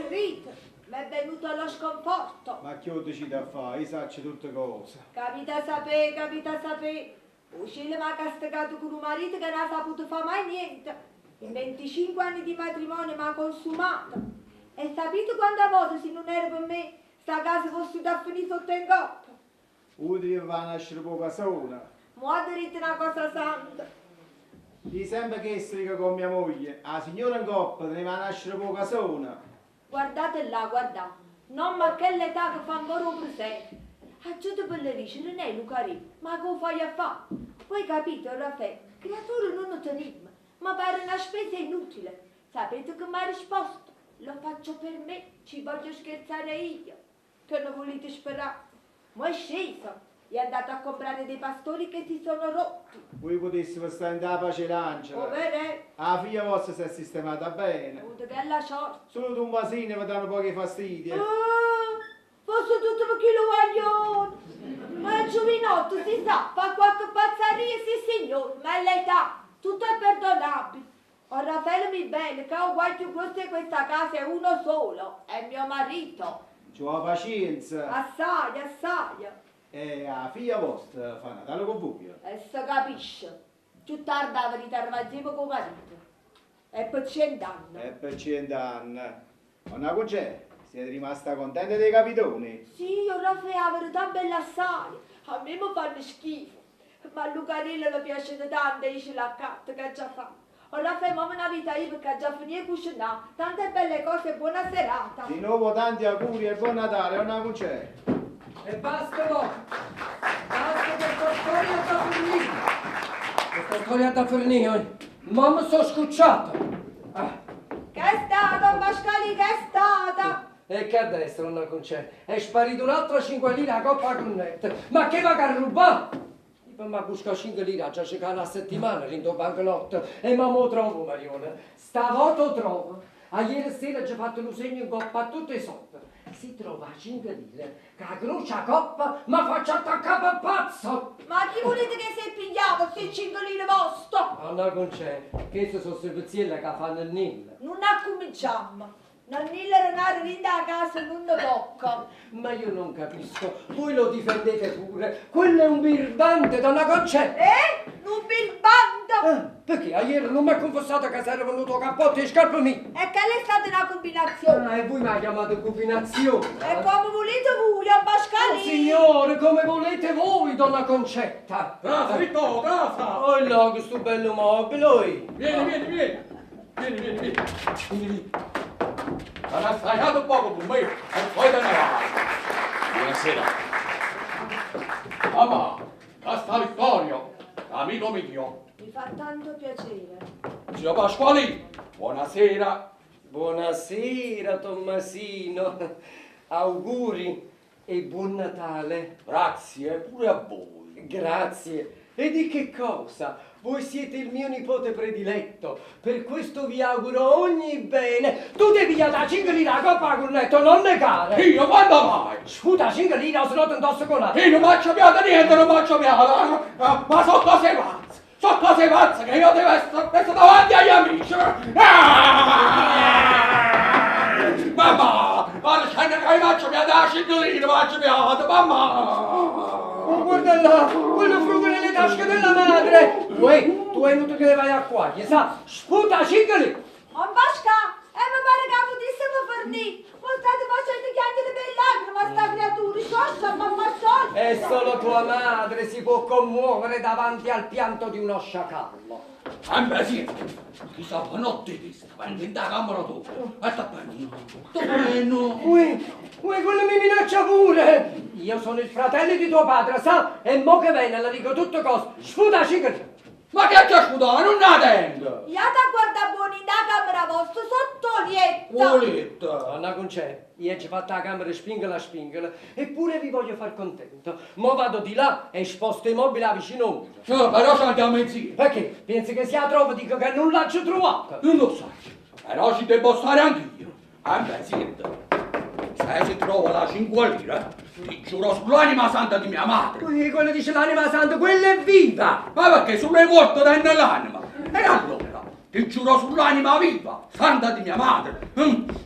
atterrito, m'è venuto lo sconforto. Ma che 'o dicite a fa'? Io saccio tutte cose. Ch'avita sapé, ch'avita sapé? 'O cielo m'ha castigato cu nu marito che nun ha saputo fa' mai niente. In 25 anni di matrimonio m'ha consumato. E sapite quanta vote si nun era pe me, sta casa fosse iuta a finì sotto e 'ncoppa? 'O teneva fa nascere p' 'o casone. Mo ha ditto na cosa santa. Io sempe chesto dico con mia moglie, 'a signora 'ncoppa teneva 'a nascere p' 'o casone. Guardate là, guardà. N'ommo a chell'età che fa ancora 'o presepe. Aggiuto pe lle dicere, Neh, Lucarì, ma che 'o faje a fà? Voi capite, 'on Rafè, criature nun ne tenimmo. Me pare na spesa inutile. Sapete che m'ha risposto? Lo faccio per me, ci voglio scherzare io. Che ne vulite sperà? Mo è sceso, è andato a comprare dei pastori che si sono rotti. Vuje putisseve sta 'int' 'a pace 'e l'angelo. O verè? 'A figlia vosta s'è sistemata bene. Avuto chella ciorta. Sulo Tummasino ve dà nu poco 'e fastidio. Uh! Fosse tutto pe chillo guaglione! Ma è giuvinotto, si sa, fa quacche pazzaria, sissignore, ma è l'età, tutto è perdonabile. O Rafele mi bello, ca 'o guaio cchiù gruosso 'e questa casa è uno solo, è mio marito. Ce vo' 'a pacienza. Assaje, assaje. E 'a figlia vosta fa Natale cu vuje? E se capisce. Cchiù tarde 'a vedite arrivà nzieme cu 'o marito. È pe cient'anne. È pe cient'anne. Onna Cuncè, siete rimasta contenta dei capitoni? Sì, 'o Rafè, 'a verità bella assaje. A me me fanno schifo. Ma a Lucarello le piaceno tanto e io ce l'accatto, ch'aggia fà? O Rafè, mo me n'avita ì pecché aggia finì 'e cucenà. Tante belle cose e buona serata. Di nuovo tanti auguri e buon Natale, 'onna Cuncè. E basta mo! Basta che sta storia adda fernì! Questa storia adda fernì, oi! Mo me so scucciato! Ah. Ch'è stata, 'on Pascalì, ch'è stata? E che adda essere, 'onna Cuncè? È sparita un'altra cinque lire 'a coppa 'a cunnetta! Ma che vaco a rubà? Io pe m'abbuscà cinche lire aggia cercà na settimana dint' 'o banconotto e mo m' 'o trovo 'o marione. Stavota 'o trovo! Aiere sera aggio fatto nu segno 'ncoppa a tutt' 'e solde. Si trovo 'a cinche lire cu 'a croce 'a coppa m' 'a faccio attaccà pe pazzo! Ma chi vulite che s' 'e pigliava sti cinche lire voste? Onna Cuncè, cheste so' servizielle ca fa nennillo. Nun accumminciammo. Nannillo renare dint' 'a casa nun ne tocca. Ma io non capisco, voi lo difendete pure, quello è un birbante, donna Concetta! Eh? Nu birbante? Ah, perché aiere nun m'ha confessato ca s'era vennuto 'o cappotto e 'e scarpe mie? E chella è stata na cumbinazione. Ah, e voi m' 'a chiamate cumbinazione? E comme vulite vuje, 'on Pascalì? Oh, signore, come volete voi, donna Concetta! Trasa, Vittò, trasa! Oi lloco stu bello mobile, oi! Vieni, vieni, vieni! Vieni, vieni, vieni. Vieni, vieni. T'hanno assaggiato un poco con me e poi te ne vai. Buonasera. Mamma, ccà sta Vittorio, l'amico mio. Mi fa tanto piacere. Zio Pasqualì, buonasera. Buonasera Tommasino, auguri e buon Natale. Grazie pure a voi. Grazie. E di che cosa? Voi siete il mio nipote prediletto, per questo vi auguro ogni bene. Tu t'he pigliato 'a cinche lire 'a coppa 'a curnetta, non negare! Io quando mai? Sputa 'a cinche lire o si no te 'ntosseco n'ata. Io nun m'aggio pigliato niente, nun m'aggio pigliato. Ma so' cose 'e pazze, so' cose 'e pazze che io devo essere messo davanti agli amici. Mammà, va dicenno ca io m'aggio pigliato 'a cinche lire, m'aggio pigliato, mammà! Oh, guarda là, quello fruga nelle tasche della madre! Uè, tu è inutile che le vai a quaglie, sa? Sputa 'a cinche lire! On Pascà, e me pare che 'a putissemo fernì! Mo state facendo chiagnere pe' 'e lacrime a sta creatura, scioscia, mammà scioscia! E solo tua madre si può commuovere davanti al pianto di uno sciacallo. Sempre siente, chi sa 'a notte 'e chesta, vengo dint' 'a cammera toja e t'appenno, t'appenno. Uè, uè, quello mi minaccia pure! Io sono il fratello di tuo padre, sa? E mo che vene le dico tutte cose. Sputa 'a cinche lire! Ma che aggia sputà? Nun 'a tengo! Jate a guardà buono 'int' 'a cammera vosta, sott' 'o lietto! 'O lietto? Donna Cuncè, io aggio fatto 'a cammera spingola spingola, eppure vi voglio far contento. Mo vado di là e sposto 'e mobili 'a vicino 'o muro. Sì, però ce andiamo insieme. Pecché? Pienze che si 'a trovo dico che nun l'aggio truvata? Nun 'o saccio, però ci debbo stare anch'io. Embè, siente, se si trova la cinque lire, ti giuro sull'anima santa di mia madre. Uè, quello dice l'anima santa, quella è viva! Ma perché sulo 'e muorte teneno l'anima? E allora, ti giuro sull'anima viva, santa di mia madre.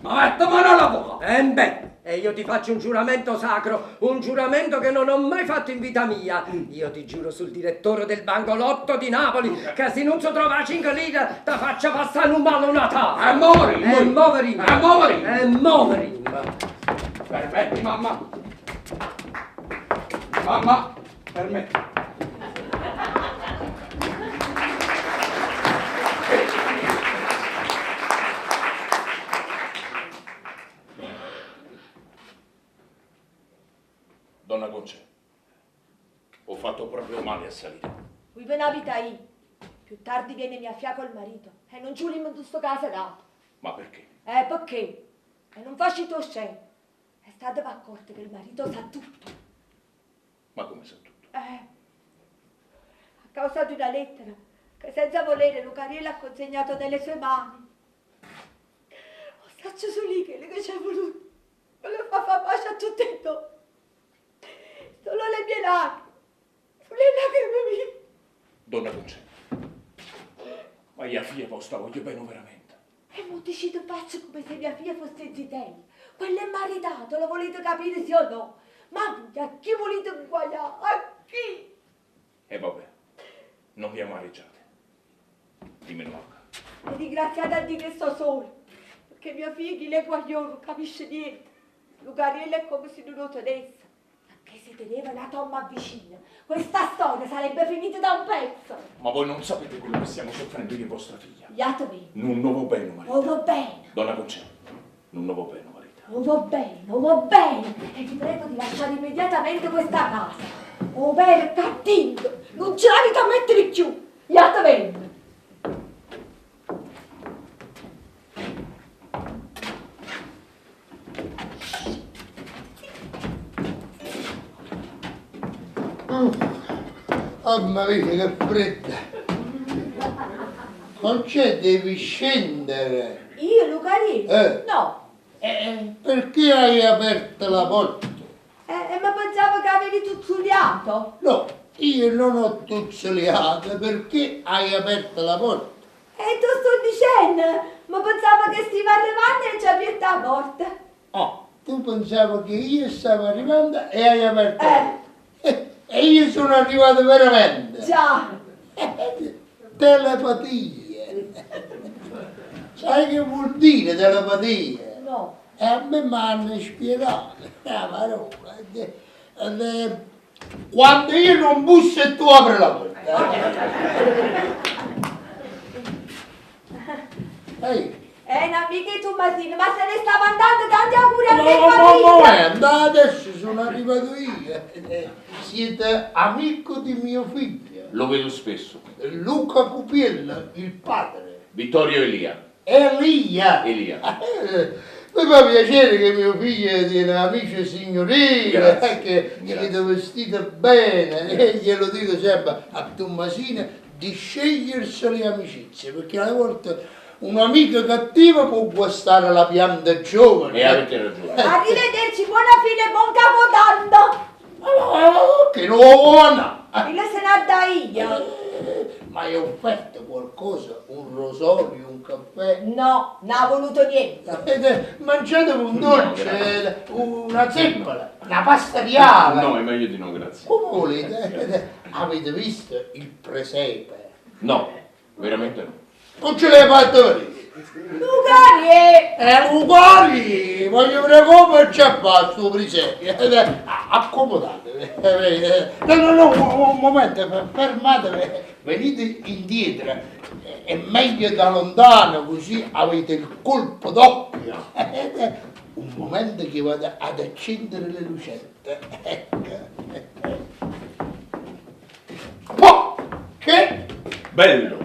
Ma metto mano all'avvocato! Embè, e io ti faccio un giuramento sacro, un giuramento che non ho mai fatto in vita mia. Io ti giuro sul direttore del Banco Lotto di Napoli che se non si trova 5 lire ti faccio passare un malo Natale. E morim! E morim! E morim! E morim! Permetti, mamma! Mamma, permetti. Donna Concè, ho fatto proprio male a salire. Voi ve n'avete io. Più tardi viene mia figlia col marito e non ci vogliamo in sto casa dato. Ma perché? Perché? E non facete scena. È stato accorto che il marito sa tutto. Ma come sa tutto? A causa di una lettera che senza volere Lucariello ha consegnato nelle sue mani. O saccio solo che che c'è voluto. Me lo fa far pace a tutte e due. Solo le mie lacrime. Solo le lacrime mie. Donna Concetta, ma io a figlia vostra voglio bene veramente. E mo decido faccio come se mia figlia fosse zitella. Quello è maritato, lo volete capire sì o no? Ma a chi volete inguagliare? A chi? E vabbè, non vi amareggiate. Dimmi Luca. E ringraziate a Dio che sto sola, perché mia figlia chi le guaglione non capisce niente. Lucariello è come se non lo tenesse. Anche se teneva la tomba vicina, questa storia sarebbe finita da un pezzo. Ma voi non sapete quello che stiamo soffrendo io e vostra figlia. Iatemi. Non va bene, marito. Non va bene. Donna Concetta, non va bene, marito. Non va bene, non va bene. E vi prego di lasciare immediatamente questa casa. O per cattivo, non ce l'avete a mettere più. Iatemi. Mamma mia, che fredda! Non c'è, devi scendere. Io, Lucarì? No. Perché hai aperto la porta? Ma pensavo che avevi tuzzuliato. No, io non ho tuzzuliato perché hai aperto la porta. E tu sto dicendo, ma pensavo che stava arrivando e ci ha aperto la porta. Oh, tu pensavi che io stavo arrivando e hai aperto la porta. E io sono arrivato veramente. Già. Telepatia. Sai che vuol dire telepatia? No. E a me mi hanno spiegato. La parola. Quando io non busso e tu apri la porta. Ehi. Un'amica di Tommasino, ma se ne stava andando, tanti auguri a te, No, famiglia! no, no, adesso sono arrivato io. Siete amico di mio figlio. Lo vedo spesso. Luca Cupiello, il padre. Vittorio Elia. Elia. Elia. Mi fa piacere che mio figlio tiene amici signorini, che siete vestiti bene. E glielo dico sempre a Tommasino di scegliersi le amicizie, perché alle volte un'amica cattiva può guastare la pianta giovane. E avete ragione. Arrivederci, buona fine, buon capodanno. Che buona! Il se n'ha da io. Ma hai offerto qualcosa? Un rosolio, un caffè? No, non ha voluto niente. Mangiate un dolce, una zeppola, una pasta di ala. No, è meglio di no, grazie. Come volete? Avete visto il presepe? No, veramente no. Non ce l'hai fatto vedere? Lucarie! Lucarie! Voglio vedere come c'è fatto il presepe. Accomodatevi. No, no, no, un momento, fermatevi. Venite indietro. È meglio da lontano, così avete il colpo d'occhio. Un momento che vado ad accendere le lucette. Ecco. Oh, che? Bello,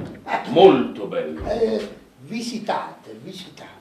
molto bello. Visitate, visitate.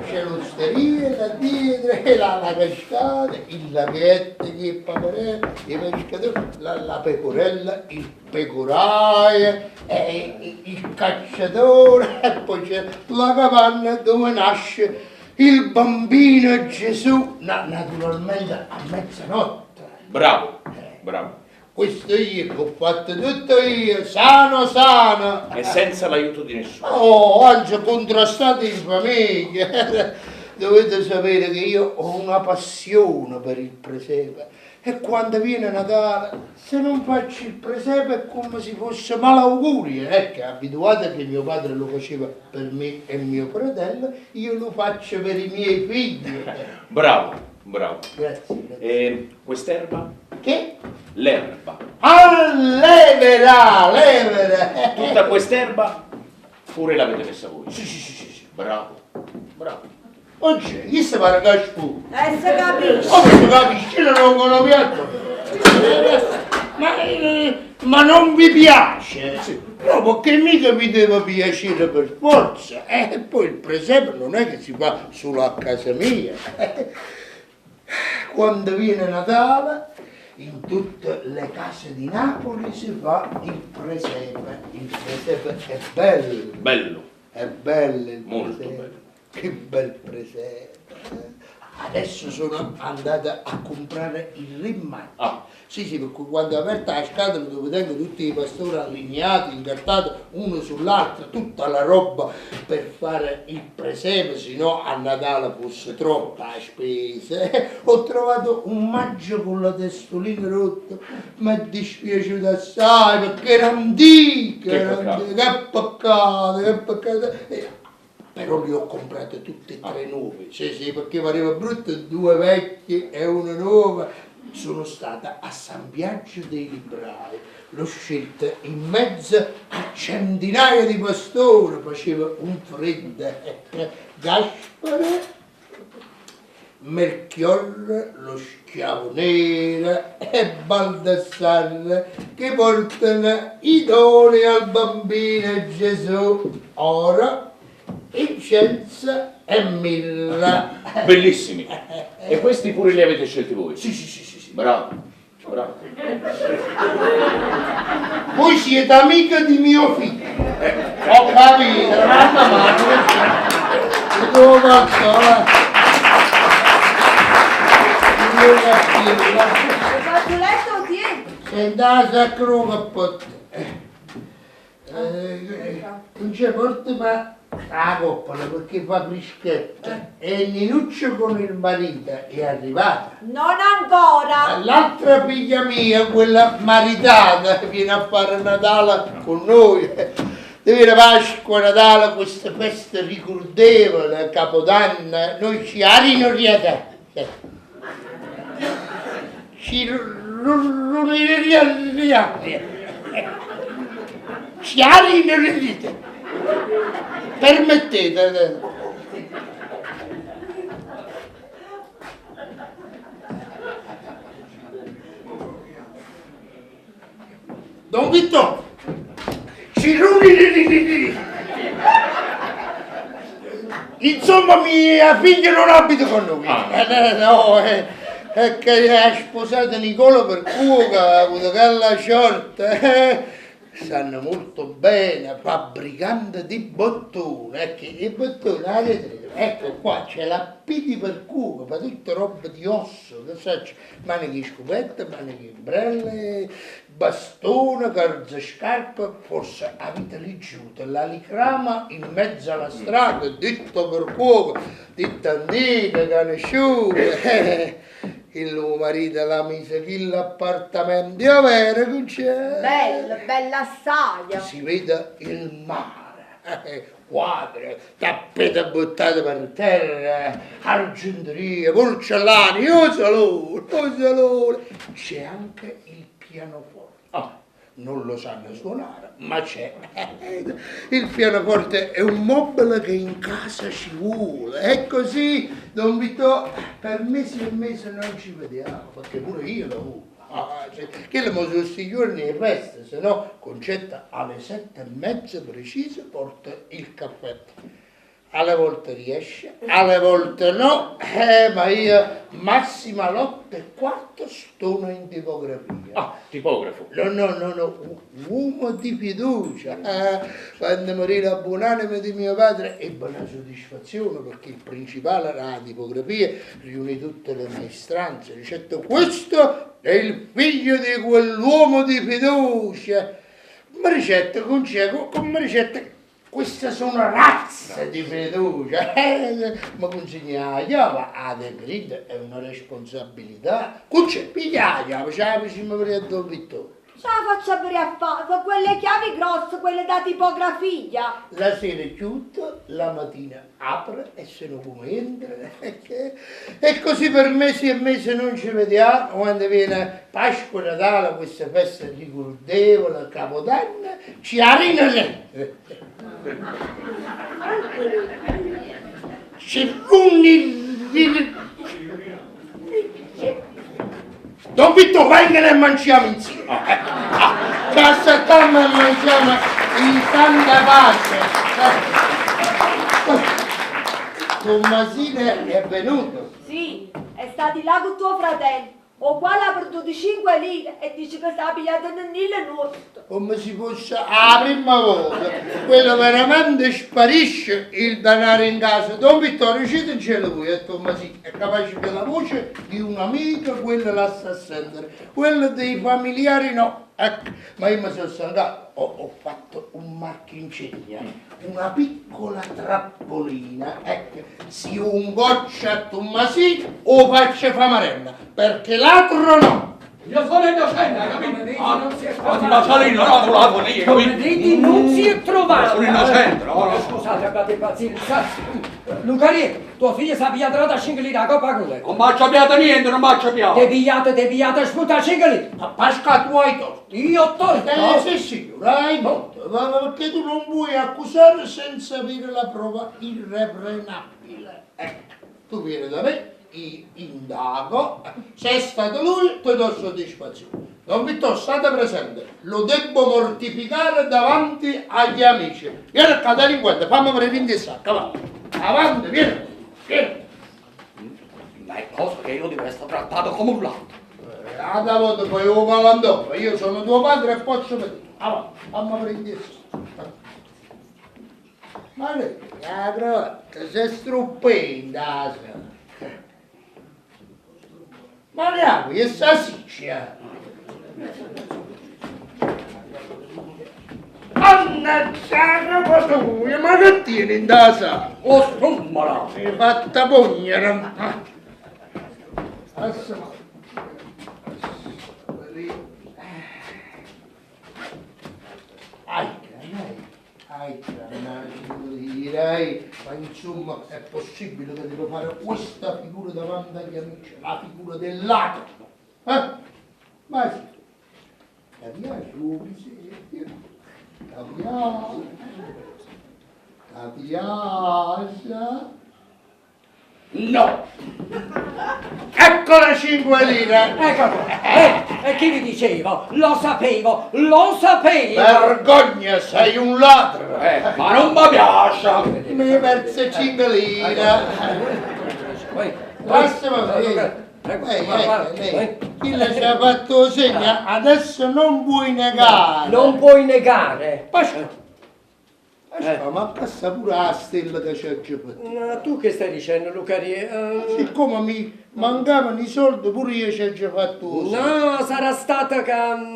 C'è l'osteria da dietro, la cascata, il laghetto, il paparello, i pescatori, la pecorella, il pecoraio, il cacciatore, e poi c'è la capanna dove nasce il bambino Gesù, naturalmente a mezzanotte. Bravo, bravo. Questo io che ho fatto tutto io, sano sano. E senza l'aiuto di nessuno. Oh, anzi, contrastato in famiglia. Dovete sapere che io ho una passione per il presepe e quando viene Natale, se non faccio il presepe è come se fosse malaugurio. Ecco, abituato che mio padre lo faceva per me e mio fratello, io lo faccio per i miei figli. Bravo, bravo. Grazie, grazie. E quest'erba? Che? L'erba. Ah, l'evera, l'evera! Tutta quest'erba pure l'avete messa voi. Sì, sì, sì, sì, sì. Bravo, bravo. Non c'è, chi si pare che sputa? E se capisce. Oh, questo capisci, non con piatto. Ma, ma non vi piace? No, perché mica vi deve piacere per forza. E poi il presepe non è che si fa solo a casa mia. Quando viene Natale, in tutte le case di Napoli si fa il presepe. Il presepe è bello. Bello. È bello il Molto presepe. bello. Che bel presepe. Adesso sono andata a comprare il Re Maggio. Ah. Sì, sì, perché quando ho aperto la scatola dove tengo tutti i pastori allineati, incartati uno sull'altro, tutta la roba per fare il presepe, se no a Natale fosse troppa la spesa. Ho trovato un maggio con la testolina rotta, mi è dispiaciuto assai perché era antica, Che era peccato. antica, che peccato, che peccato. Però li ho comprate tutte e tre nuove, sì sì, perché pareva brutto, due vecchie e una nuova. Sono stata a San Biagio dei Librai, l'ho scelta in mezzo a centinaia di pastori, faceva un freddo. Gaspare, Melchiorre, lo schiavo nero e Baldassarre che portano i doni al bambino Gesù. Ora, incenso e mirra. Bellissimi. E questi pure li avete scelti voi? Sì, sì, sì, sì, sì. Bravo, bravo. Voi siete amica di mio figlio. Ho capito, mamma mia. Che devo fare? Io capito. Il fazzoletto o tieni? Senta, sacro cappotto. Non c'è porta ma la coppola perché fa freschetto. E Ninuccio con il marito è arrivata. Non ancora. L'altra figlia mia, quella maritata, viene a fare Natale con noi. Deve dire Pasqua, Natale, queste feste ricordevoli, Capodanno, noi ci arinoriate. Ci ci arinoriate. Permettete. Don Vittorio, ci runi. Insomma, mia figlia non abita con noi. Ah. No, è che ha sposato Nicola per cuoca, ha avuto quella sorte. Sanno molto bene, fabbricante di bottone. Ecco, i bottoni, la rete, ecco qua c'è la P di percuoco, fa tutta roba di osso, che sai, maniche scopette, maniche ombrelle, bastone, calze scarpe, forse avete leggiuto la licrama in mezzo alla strada, detto per cuoco, ditta antica, conosciuta. Il mio marito la mise qui l'appartamento, io vero che c'è? Bella, bella assai. Si vede il mare, quadri, tappete buttate per terra, argenteria, porcellane, io salone, io salone. C'è anche il pianoforte. Ah. Non lo sanno suonare, ma c'è. Il pianoforte è un mobile che in casa ci vuole. È così, Don Vittorio, per mesi e mesi non ci vediamo, perché pure io lavoro. Ah, sì. Che le sono questi giorni di festa, se no Concetta alle 7:30 precise porta il caffè. Alle volte riesce, alle volte no, eh, ma io massima l'otto e quarto sono in tipografia. Ah, tipografo. No, no, no, no, uomo di fiducia. Eh, quando morì la buonanima di mio padre ebbe una soddisfazione perché il principale della tipografia riunì tutte le maestranze. Dicette, questo è il figlio di quell'uomo di fiducia. Mi dicette, come dicette, queste sono razze di fiducia. Mi consegna la chiave, a De è una responsabilità. C'è, piglia la chiave, ce la facciamo vedere a Don Vittorio. Ce la faccio aprire a fare, con quelle chiavi grosse, quelle da tipografia. La sera chiude, la mattina apre e se no come entra. E così per mesi e mesi non ci vediamo. Quando viene Pasqua, Natale, queste feste ricordevoli, Capodanno, ci arena sempre. Ci runi... Don Vittorio, vengono e mangiamo insieme. Ci assettiamo e mangiamo in santa pace. Tommasino è venuto. Sì, è stato là con tuo fratello, o quale ha perduto 5 lire e dice che sta pigliando un nilo nostro. Come si fosse la prima volta. Quello veramente sparisce il denaro in casa. Don Vittorio, dicetecelo voi, e Tommasino è capace che la voce di un amico, quella la sta a sentire, quella dei familiari no. Ecco, ma io mi sono stancato, ho fatto un marchingegno, una piccola trappolina, ecco, si un goccia a Tommasino o faccia fa marella, perché l'altro no. Io sono innocente, hai capito? Vedi, Ah, non si è ma ti lascia lì, no, no, la lì, Come capito? vedi, non si è trovato. Sono innocente, no, no. Scusate, abbiate pazienza. Lucarie, tua figlia si è pigliata da 5 lire a coppa con lei. Non mi ha piato niente, non mi ha piato. Te pigliate, te pigliate, sputa 5 lire. Ma Pasca, tu hai torto. Io ho torto. Eh, sì, signora, hai torto, ma perché tu non puoi accusare senza avere la prova irrefrenabile. Ecco, tu vieni da me, io indago, se è stato lui, ti do soddisfazione. Don Vittorio, state presente, lo devo mortificare davanti agli amici. Vieni qua, delinquente, fammi aprire in sacca, va. Avanti, vieni, vieni. Ma è cosa che io devo essere trattato come un ladro. Alla volta poi io galandò, io sono tuo padre e posso vedere. Avanti, fammi aprire in sacca. Ma lei, la cravatta, si è struppenda. Ma ne che salsiccia? Mannaggia, la ma che tieni in casa? Oh, strummala! Mi hai fatta pugnere. Adesso. Ai, ai, direi, ma insomma è possibile che devo fare questa figura davanti agli amici, la figura del ladro. Eh? Ma sì, la piace, la piace, la piace. No! Ecco le 5 lire! Ecco qua. E chi vi dicevo? Lo sapevo, lo sapevo. Vergogna, sei un ladro! Ma non mi piace! Mi hai perso 5 lire! Massimo, chi le ci ha fatto segno? Adesso non puoi negare! Non puoi negare. Pasca, Pasca, ma passa pure la stella che c'è già fatto. Ma tu che stai dicendo, Lucarie? Siccome mi mancavano i soldi, pure io ci ho già fatto segno. No, sarà stata che...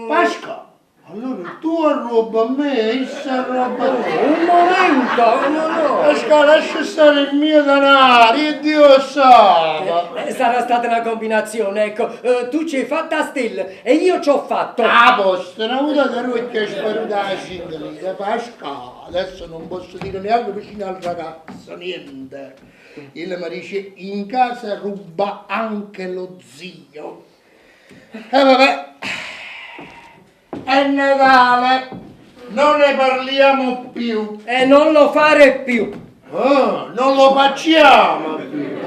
Pasca, allora tu arroba a me e io arroba a te. Un momento, no, no. Pasca, lascia stare il mio denaro, e Dio sa. Sarà stata una combinazione, ecco. Tu ci hai fatta a stella e io ci ho fatto. Ah, posto, una volta da roccia è sparuta la 5 lire, Pasca, adesso non posso dire neanche vicino al ragazzo, niente. Il mi dice, in casa ruba anche lo zio. E vabbè, è Natale, non ne parliamo più. E non lo fare più. Ah, non lo facciamo più.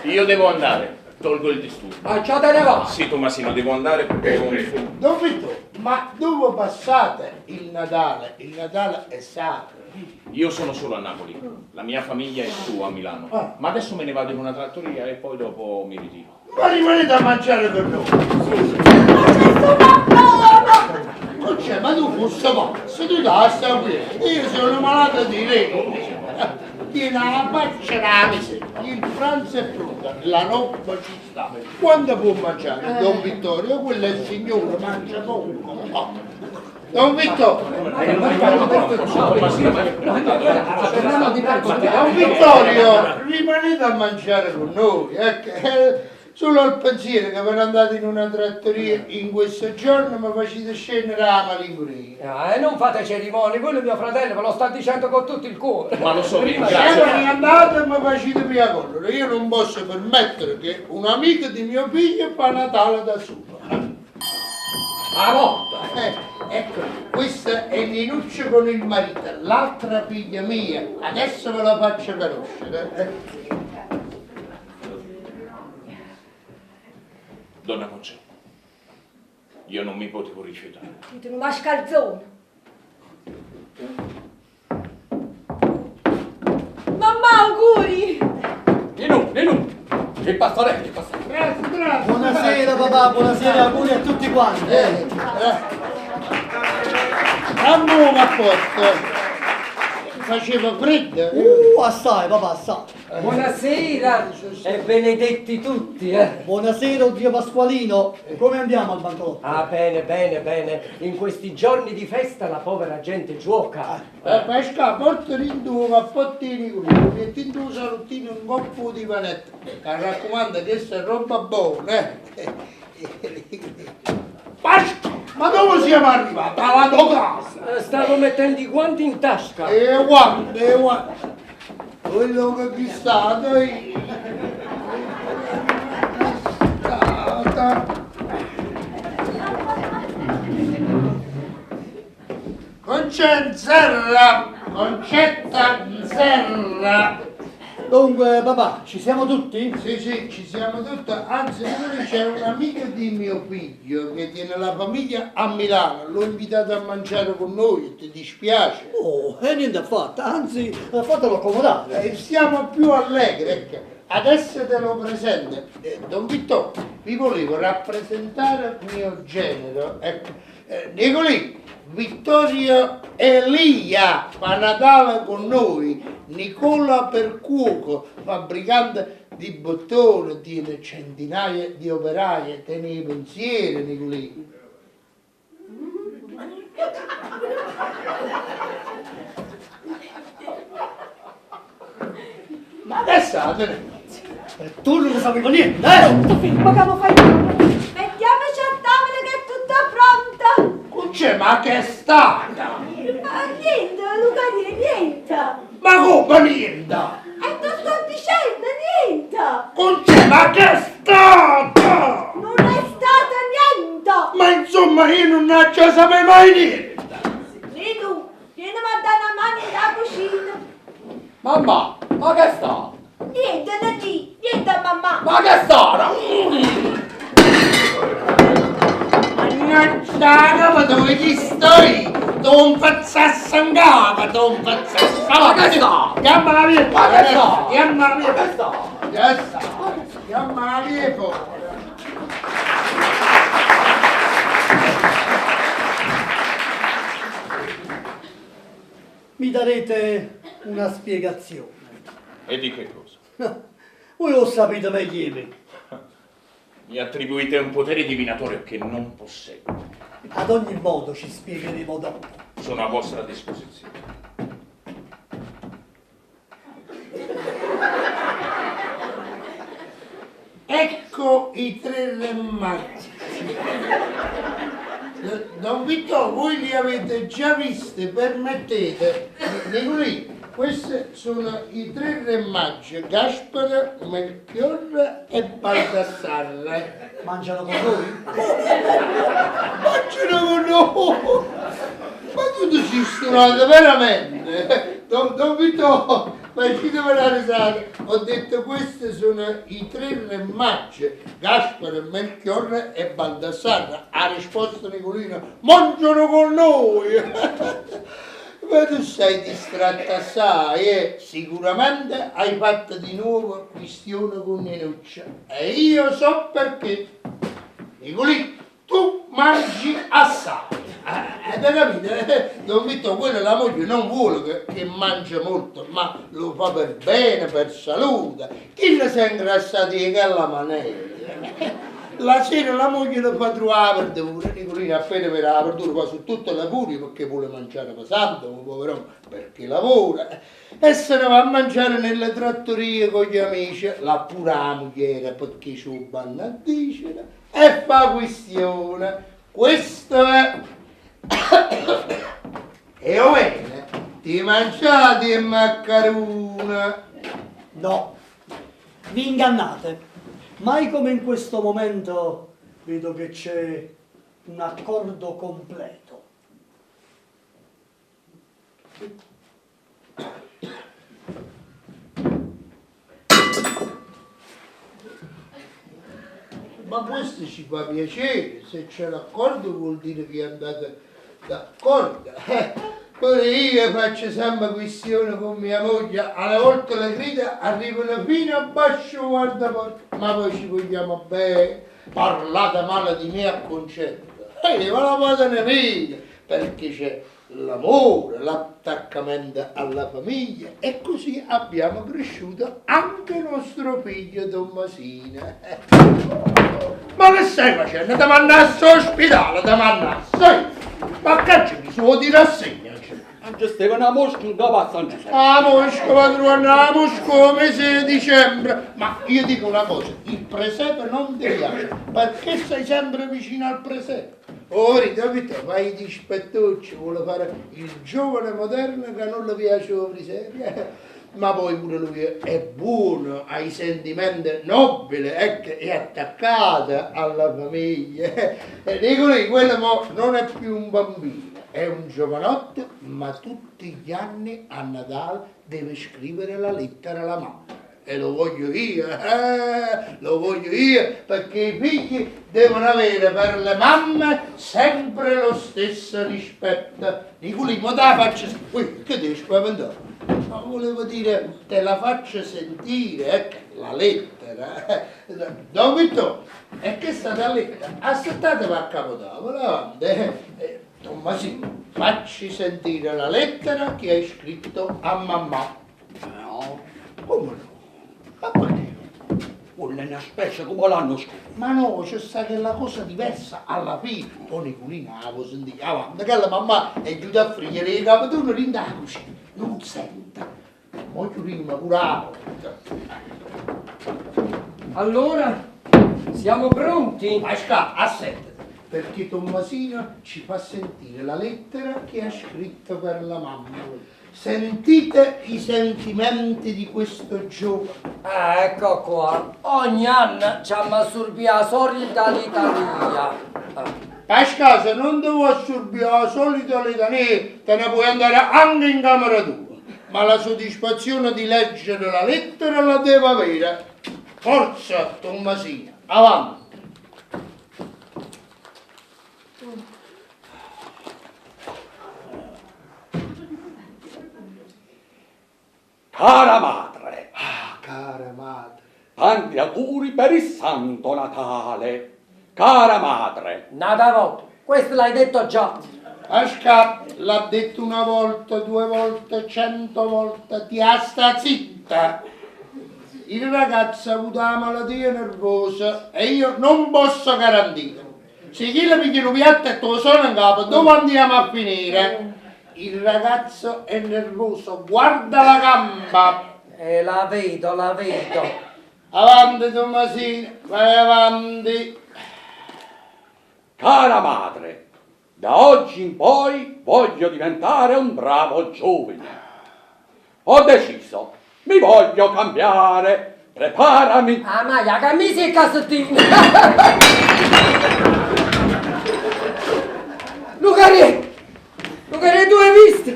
Io devo andare, tolgo il disturbo. Ma già te ne va! Sì, Tommasino, devo andare perché ho un... Don Vittorio, ma dove passate il Natale? Il Natale è sacro. Io sono solo a Napoli, la mia famiglia è su a Milano, ma adesso me ne vado in una trattoria e poi dopo mi ritiro. Ma rimanete a mangiare con noi. Ma c'è solo buono! Concè, ma tu fossi pazzo, tu da sta qui. Io sono malato di rego. Tieni la faccia della miseria, il pranzo è pronto, la roba ci sta. Quando può mangiare? Don Vittorio, quello è il signore, mangia poco. Ah. Don Vittorio, Don Vittorio, rimanete a mangiare con noi. Ecco. Solo al pensiero che ve ne andate in una trattoria in questo giorno mi facete scendere la malinconia. Ah, e non fate cerimonie, quello è mio fratello, ve lo sta dicendo con tutto il cuore. Ma lo so, vi Se ringrazio. ve ne andate e mi facete via collera, io non posso permettere che un amico di mio figlio fa Natale da solo. La morte! Ecco, questa è Ninuccia con il marito, l'altra figlia mia. Adesso ve la faccio conoscere. Donna Concetta, io non mi potevo rifiutare. Siete un mascalzone. Mamma, auguri! Ninu, Ninu! Che pastorello, che pastorello! Grazie, grazie. Buonasera papà, buonasera, auguri a tutti quanti. Dammi un cappotto. Faceva freddo. Assai papà, assai. Buonasera e benedetti tutti, eh. Buonasera zio Pasqualino, come andiamo al bancolotto? Ah, bene, bene, bene. In questi giorni di festa la povera gente gioca. Pasca, porta in due cappottini qui, metti in due salottini un coppo di panetto. Mi raccomando, questa è roba buona. eh. Pasca, ma dove siamo arrivati? Alla tua casa! Stavo mettendo i guanti in tasca. E guarda, e guarda. Quello che vi stato io. Stata. Concetta, Concetta Zerra. Dunque papà, ci siamo tutti? Sì, sì, ci siamo tutti. Anzi, pure c'è un amico di mio figlio che tiene la famiglia a Milano. L'ho invitato a mangiare con noi, ti dispiace? Oh, e niente affatto, anzi, fatelo accomodare. E siamo più allegri, ecco. Adesso te lo presento. Don Vittorio, vi volevo rappresentare mio genero. Ecco. Nicolì, Vittorio Elia fa Natale con noi, Nicola Percuoco, fabbricante di bottoni, tiene centinaia di operai, tiene i pensieri, Nicolì. Ma adesso E tu non ne sapevo niente, eh? Ma che fai? Mettiamoci a tavola che è tutta pronta! C'è, ma che è stata? Ma niente, Luca, niente! Ma come niente? E te sto dicendo niente! Concè, ma che è stata? Non è stata niente! Ma insomma io non ne già sapevo mai niente! Ninu, vieni a dare una mano in cucina! Mamma, ma che è stata? Niente, Nani, niente mamma! Ma che è stata? Mannaggia, ma dove ci stai? Non faccia in capo, non faccia Ma che sta? Chiamala via! Ma che sta? Chiamala via! Ma che sta? Che sta? Chiamala via fuori! Mi darete una spiegazione. E di che cosa? Voi lo sapete meglio di me. Mi attribuite un potere divinatorio che non posseggo. Ad ogni modo ci spiegheremo dopo. Sono a vostra disposizione. Ecco i tre re magi. Don Vittorio, voi li avete già visti, permettete. Nicolì, questi sono i tre re magi, Gaspare, Melchiorre e Baldassarre. Mangiano con noi? Mangiano con noi! Ma tu ti sei stonato veramente! Don Vittorio, facetemi una risata. Ho detto questi sono i tre re magi, Gaspare, Melchiorre e Baldassarre. Ha risposto Nicolino, mangiano con noi! Ma tu sei distratta assai e sicuramente hai fatto di nuovo quistione con Ninuccia e io so perché. Niculì, tu mangi assai. Hai capito? Don Vittorio, quella la moglie non vuole che, che mangia molto, ma lo fa per bene, per salute. Chi si è ingrassato di quella maniera? La sera la moglie lo fa trovare la verdura, Nicolino appena vede la verdura va su tutte le furie perché vuole mangiare pesante, un pover'uomo, perché lavora. E se ne va a mangiare nelle trattorie con gli amici, la pure la moglie perché ci vanno a dicere e fa questione. Questo è... E o bene, ti mangiate il maccarone? No, vi ingannate. Mai come in questo momento vedo che c'è un accordo completo. Ma questo ci fa piacere, se c'è l'accordo vuol dire che andate d'accordo. Pure io faccio sempre questione con mia moglie, alle volte le grida arrivano fino a basso guardaporta, ma poi ci vogliamo bene, parlate male di me a concetto. E ma la vado nemica, perché c'è l'amore, l'attaccamento alla famiglia e così abbiamo cresciuto anche nostro figlio Tommasino. Ma che stai facendo? Ti mandasse all'ospedale, ti mandasse! Ma che mi sono di rassegna? Non c'è stava una mosca in capo a San Giuseppe. La mosca va trovando la mosca al mese di dicembre. Ma io dico una cosa, il presepe non ti piace, perché sei sempre vicino al presepe? Oh, Rita, fai i dispettucci, vuole fare il giovane moderno che non le piace il presepe. Ma poi pure lui è buono, ha i sentimenti nobili, ecco, è attaccato alla famiglia. E dico lì, quello mo non è più un bambino, è un giovanotto, ma tutti gli anni a Natale deve scrivere la lettera alla mamma. E lo voglio io, lo voglio io, perché i figli devono avere per le mamme sempre lo stesso rispetto. Nicolì, ma te la faccio... Ui, che devi spaventare? Ma volevo dire, te la faccio sentire, ecco, la lettera. Don Vittorio, e che è stata lettera? Aspettatevi a capotavola, avanti. Tommasino, facci sentire la lettera che hai scritto a mamma. No. Come no? Ma perché? Quella è una specie come l'anno scorso. Ma no, c'è sta che la cosa diversa alla fine. Poi Nicolina la può sentire avanti, che la mamma è giù a friggere i capitoni in da cucina. Non senta. Mo chiudiamo pure la porta. Allora, siamo pronti? Pasca, assettati, perché Tommasino ci fa sentire la lettera che ha scritto per la mamma. Sentite i sentimenti di questo giovane. Ah, ecco qua. Ogni anno ci assorbia la solita litania. Ah. Pasca, se non ti vuoi assorbire la solita litania, te ne puoi andare anche in camera tua. Ma la soddisfazione di leggere la lettera la devo avere. Forza, Tommasino, avanti. Cara madre. Ah, cara madre. Tanti auguri per il Santo Natale. Cara madre. Nata volta, questo l'hai detto già. Pasca, l'ha detto una volta, due volte, 100 volte, ti sta zitta. Il ragazzo ha avuto la malattia nervosa e io non posso garantire. Se chi le piglia un piatto e te lo suona in capo, dove andiamo a finire? Il ragazzo è nervoso, guarda la gamba. La vedo, la vedo. Avanti Tommasino, vai avanti. Cara madre, da oggi in poi voglio diventare un bravo giovane. Ho deciso, mi voglio cambiare. Preparami. Ah, ma la camicia e il calzettino. Lucarì, Lucarì, tu hai visto?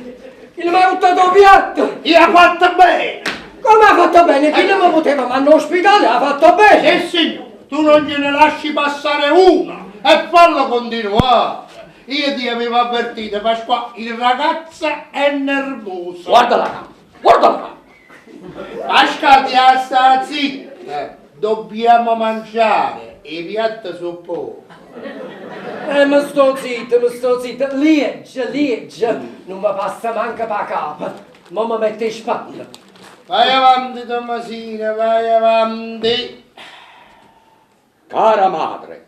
Chi non mi ha buttato il piatto? Io ha fatto bene. Come ha fatto bene? Chi non mi poteva mandare all'ospedale ha fatto bene. Sì, signore, tu non gliene lasci passare una e fallo continuare. Io ti avevo avvertito, Pasquà, il ragazzo è nervoso. Guardala là, guardala là. Pasquà, ti sta zitta. Dobbiamo mangiare, i piatti sono pochi. Mi sto zitto, mi sto zitto. Legge, legge. Non mi passa manco per capo. Ma mi mette in spalla. Vai avanti, Tommasino, vai avanti. Cara madre,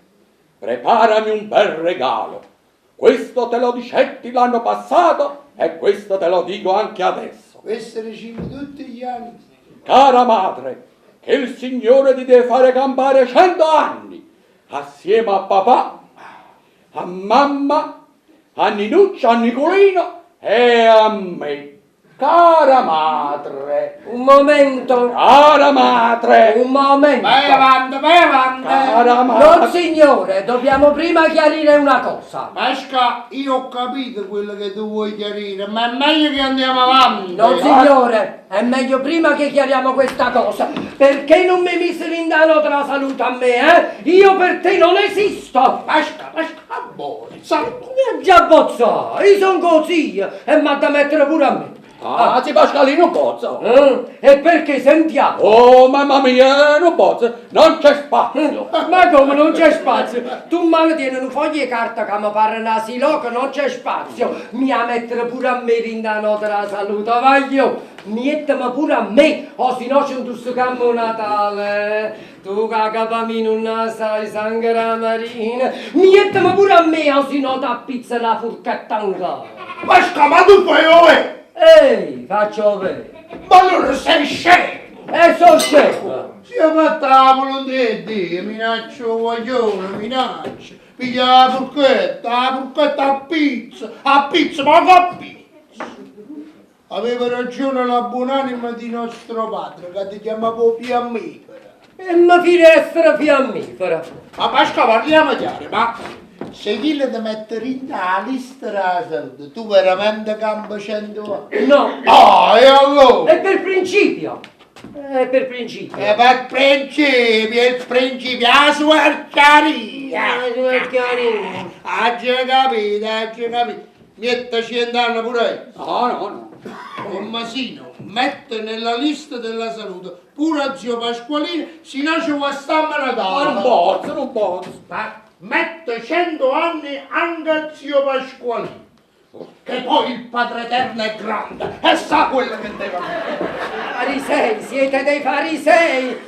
preparami un bel regalo. Questo te lo dicetti l'anno passato e questo te lo dico anche adesso. Questo riceve tutti gli anni. Cara madre, che il Signore ti deve fare campare 100 anni, assieme a papà, a mamma, a Ninuccia, a Nicolino e a me. Cara madre, Un momento. cara madre, Un momento. Vai avanti, vai avanti. cara Non madre. signore, dobbiamo prima chiarire una cosa. Pasca, io ho capito quello che tu vuoi chiarire, ma è meglio che andiamo avanti. No signore, è meglio prima che chiariamo questa cosa. Perché non mi misero in dano la salute a me, eh? Io per te non esisto. Pasca, Pasca, buona. Sa- Mi ha già bozzato, io sono così e mi ha da mettere pure a me. Ah, sì, Pasqualino, non posso. Eh? E perché sentiamo? Oh, mamma mia, non posso, non c'è spazio. Ma come non c'è spazio? Tu mano tieni un foglio di carta che mi pare una siloca, non c'è spazio. Mi ha mettere pure a me in da nota la salute, voglio. Mettimi pure a me, o se no c'è un tussicammo Natale. Tu che capami non la sai, sangue la marina. Mettimi pure a me, o se no t'appizza la forchetta ancora. Pasca, ma tu fai ove? Ehi, faccio vedere. Ma allora sei scemo! E sono scemo. Si è fatta la volontà di Dio, minaccio guaglione, minaccio. Piglia la porchetta a pizza, ma che pizza? Aveva ragione la buonanima di nostro padre che ti chiamava fiammifera. E mi finestra fiammifera. Ma Pasca, parliamo chiaro, ma se chi ti mette in la lista della salute, tu veramente campi 100 anni? No, Ah, e allora? è per principio. È per principio. E per principio, il principio, la suerciaria. La suerciaria. Ha già capito, ha già capito. Mette 100 anni pure io. No, no, no. Tommasino, mette nella lista della salute pure a zio Pasqualino, se no ci guastammo Natale. Non posso, non posso. Ma mette 100 anni anche a zio Pasqualino. Che poi il Padre Eterno è grande e sa quello che deve fare. Farisei, siete dei farisei!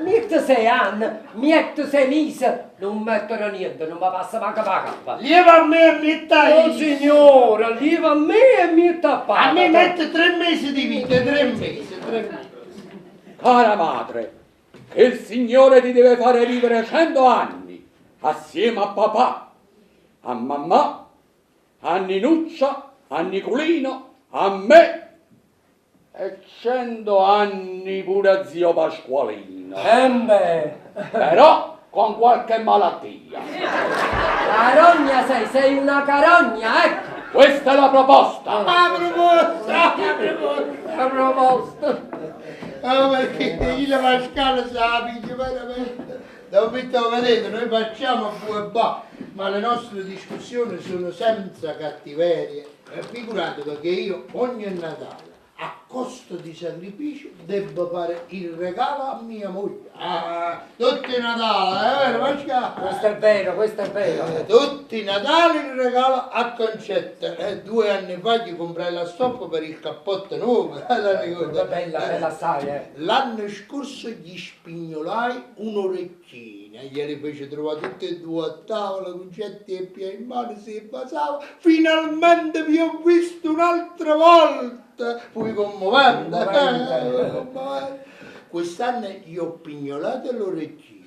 Mette 6 anni, mette 6 mesi, non mettere niente, non mi passa manco la cappa. Lieva a me e metta Oh io. signore, lieva a me e mette a A me parte. mette 3 mesi di vita, 3 mesi, 3 mesi. Cara madre, che il Signore ti deve fare vivere 100 anni, assieme a papà, a mamma, a Ninuccia, a Nicolino, a me e 100 anni pure a zio Pasqualino. Eh beh, Però con qualche malattia. carogna sei, sei una carogna, ecco. Questa è la proposta. La proposta, la proposta. La proposta. Ah, perché il Pasquale se la piglia veramente. Dovete vedete, noi facciamo bue ba, ma le nostre discussioni sono senza cattiveria. E figuratevi che io ogni Natale, a costo di sacrificio, debbo fare il regalo a mia moglie. Ah, tutti i Natale, è vero Pasquale? Questo è vero, questo è vero. Tutti i Natali il regalo a Concetta. 2 anni fa gli comprai la stoppa per il cappotto nuovo. La ricordo. Bella, bella assai, eh. L'anno scorso gli spignolai un'orecchina, glieli fece trovare tutti e due a tavola, Concetta e Pia in mano, si basava. Finalmente vi ho visto un'altra volta. Fui commovente. Commovente. Commovente. Quest'anno gli ho pignolato l'orecchina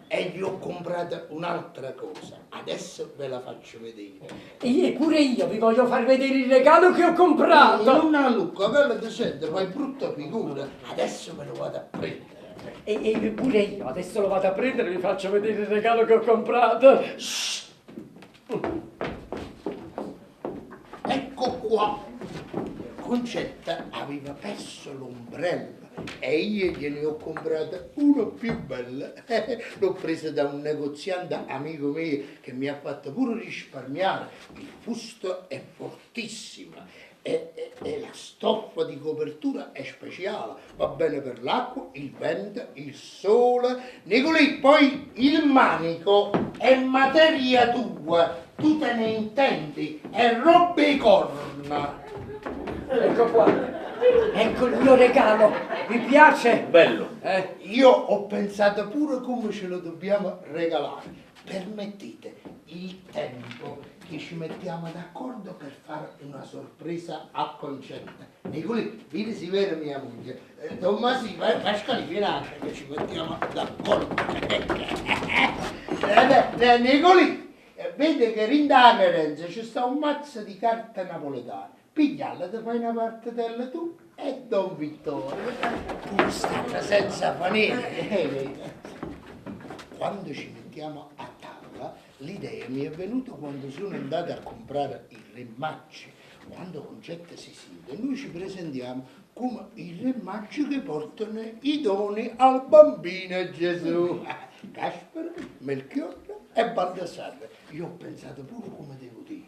e gli ho comprato un'altra cosa. Adesso ve la faccio vedere. E pure io vi voglio far vedere il regalo che ho comprato. Non a Luca, quello ti sente, fai brutta figura. Adesso me lo vado a prendere. E pure io adesso lo vado a prendere e vi faccio vedere il regalo che ho comprato. Shh. Ecco qua. Concetta aveva perso l'ombrello E io gliene ho comprata una più bella. L'ho presa da un negoziante amico mio che mi ha fatto pure risparmiare. Il fusto è fortissimo e, e, e la stoffa di copertura è speciale. Va bene per l'acqua, il vento, il sole. Nicolì, poi il manico è materia tua, tu te ne intendi, è roba 'e corna. Ecco qua. Ecco il mio regalo. Vi piace? Bello. Eh? Io ho pensato pure come ce lo dobbiamo regalare. Permettete il tempo che ci mettiamo d'accordo per fare una sorpresa a Concetta. Nicolì, vieni si vede mia moglie. Eh, Tommasino, vai, Pasquale, vieni anche che ci mettiamo d'accordo. Eh, eh, Nicolì, eh, vede che dint' 'a credenza ci sta un mazzo di carte napoletane. Pigliala, ti fai una partitella tu e Don Vittorio. Tu stanno senza fa niente. Quando ci mettiamo a tavola, l'idea mi è venuta quando sono andato a comprare i Re Maggi. Quando Concetta si siede, noi ci presentiamo come i Re Maggi che portano i doni al bambino Gesù. Gaspare, Melchiorre e Baldassarre. Io ho pensato pure come devo dire.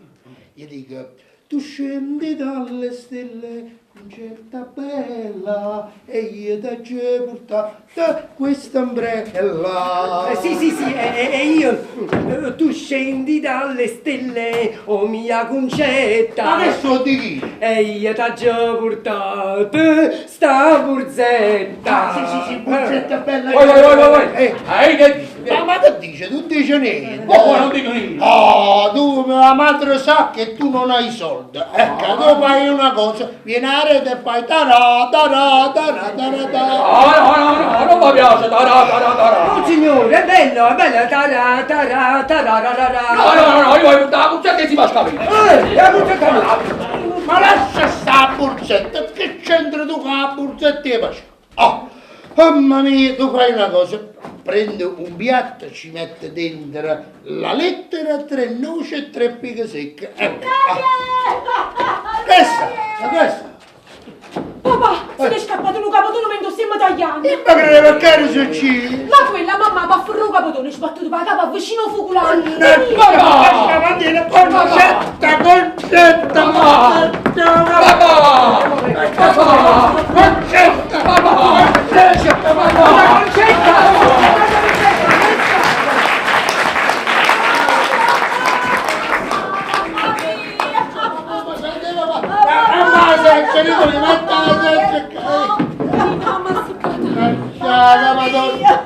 Gli dico, tu scendi dalle stelle, Concetta bella, e io t'aggio portata questa ombrella. Eh, sì, sì, sì, e, e io, eh, tu scendi dalle stelle, oh mia Concetta. Ma che so di chi? E io t'aggio portato sta burzetta. Ah, sì, sì, sì, burzetta bella. Vai, vai, vai, vai, vai. Eh. Ehi, che Ma, ma che dice? Tu dici niente. Ma poi non dico niente. Oh, tu, la madre sa che tu non hai soldi. Ecco, tu fai una cosa, vieni a rete e fai tarà, tarà, tarà, tarà, tarà. No, no, no, no, non mi piace, tarà, tarà, tarà. No, signore, è bello, è bello, tarà, tarà, tarà, tarà. No, no, no, no, io voglio la burzetta che si fa scapire. Eh, la burzetta no. Ma lascia sta burzetta, che c'entra tu con la burzetta e Pasquale? Oh, mamma mia, tu fai una cosa, prende un piatto, ci mette dentro la lettera, tre noci e tre fiche secche. Ecco. Ah. Questa, questa. Papà, se n'è scappato un capotone mentre stiamo tagliando. Io mi credevo che era successo. Ma quella mamma va a fare un capotone, sbattuto per la capa vicino al focolare. Mannaggia, Concetta, Concetta, Concetta, Concetta, Concetta, Concetta!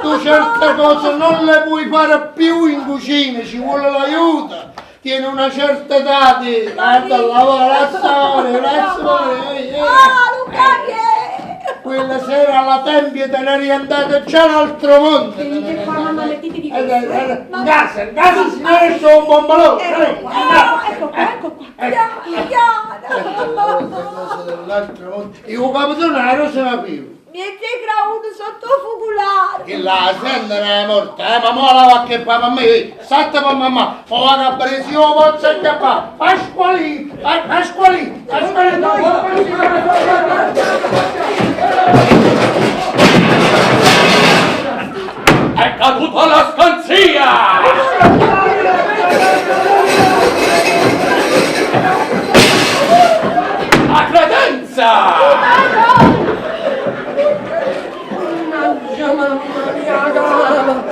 Tu certe cose non le puoi fare più in cucina, ci vuole l'aiuto. Tieni una certa età di... Guarda, lavora, lascia lascia Ah, Luca, che... Quella sera alla Tempia te ne eri andato già all'altro mondo. Venite qua, mamma, mettetevi Eh, questo. eh, eh, In casa, in casa signore, sono un bombolone. Ecco qua, ecco qua, ecco qua. Piano, piano. Ecco, cose dell'altro mondo. Io capitone la rosa la più. Mi integra uno sotto il focolare. Che la sente è morta, eh, ma mo la va che fa per me, salta per mamma, o va che presi io posso acchiappare, Pasqualì, Pasqualì, Pasqualì, È caduta la scanzia! La credenza! Mannaggia, mamma mia, cara.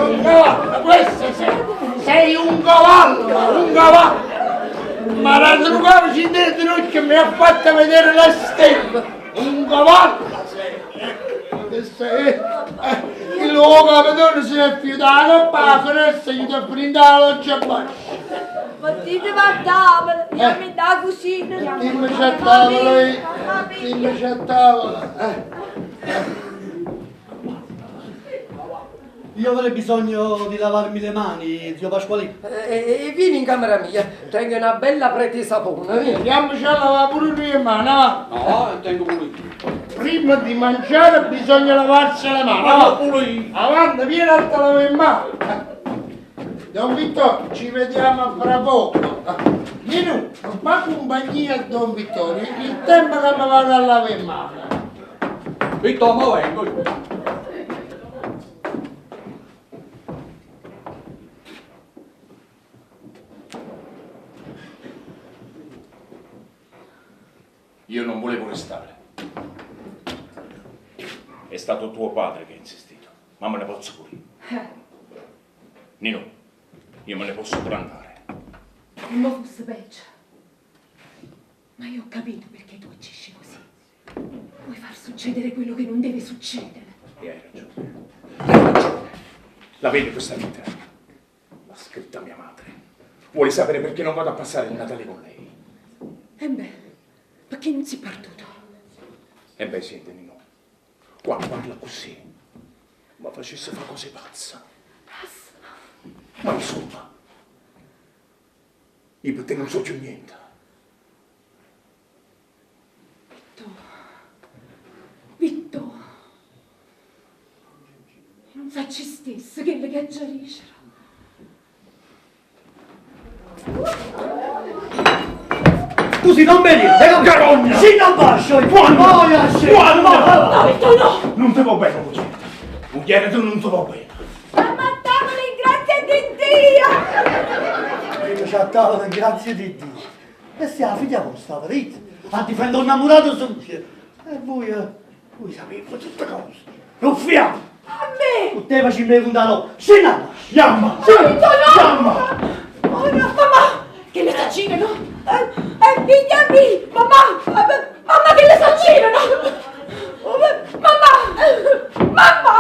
Un cavallo, questo sei, sei un cavallo, un cavallo. Ma la trucava dentro che mi ha fatto vedere la stella, un cavallo sei, ecco, che sei, eh, il luogo capitone si è fidato, la finestra gli ti prende la loggia bassa. Mettete a tavola, andiamo in da cucina. Dimmi c'è a tavola, eh. dimmi c'è a tavola. Eh. Io avrei bisogno di lavarmi le mani, zio Pasqualino. E vieni in camera mia, tengo una bella preta di sapone. Vieni. Andiamoci a lavare pure noi le mani, va. No, tengo pure io. Prima di mangiare bisogna lavarsi le mani. Ma va. pure io. Avanti, vieni a te lavare le mani. Don Vittorio, ci vediamo fra poco. Ninu, fa compagnia a Don Vittorio, il tempo che mi vado a lavare in mano. Vittorio, mo vengo. Io non volevo restare. È stato tuo padre che ha insistito, ma me ne posso pure. Nino, io me ne posso pure andare. Non mi fosse peggio. Ma io ho capito perché tu agisci così. Vuoi far succedere quello che non deve succedere. E hai ragione. Hai ragione. La vedi questa lettera? L'ha scritta mia madre. Vuole sapere perché non vado a passare il Natale con lei. E beh, perché non si è partito? E beh, senti, Nino, quando parla così, ma facesse fa cose pazza. Ma insomma, io per te non so più niente. Vitto, Vitto, non sa ci stesse che le che già dicera. Tu sei non vedi? Carogna! Sì, non bacio! Quando? Quando? No, Vitto, no! Non ti va bene, moglie. Moglie, tu non ti va bene. Siamo a tavola in grazia di Dio! Io c'è a tavola, grazie di Dio. E se la figlia vostra, vedete? A difendere un innamorato suo. E voi, voi sapete tutte cose. Ruffiamo! A me! Te facciamo contare, Scendiamo! Yamma! Vitto, no! Yamma! Oh no, mamma! Che le s'aggirano! Figlia mia! Mamma! Mamma, che le s'aggirano! Mamma! Mamma!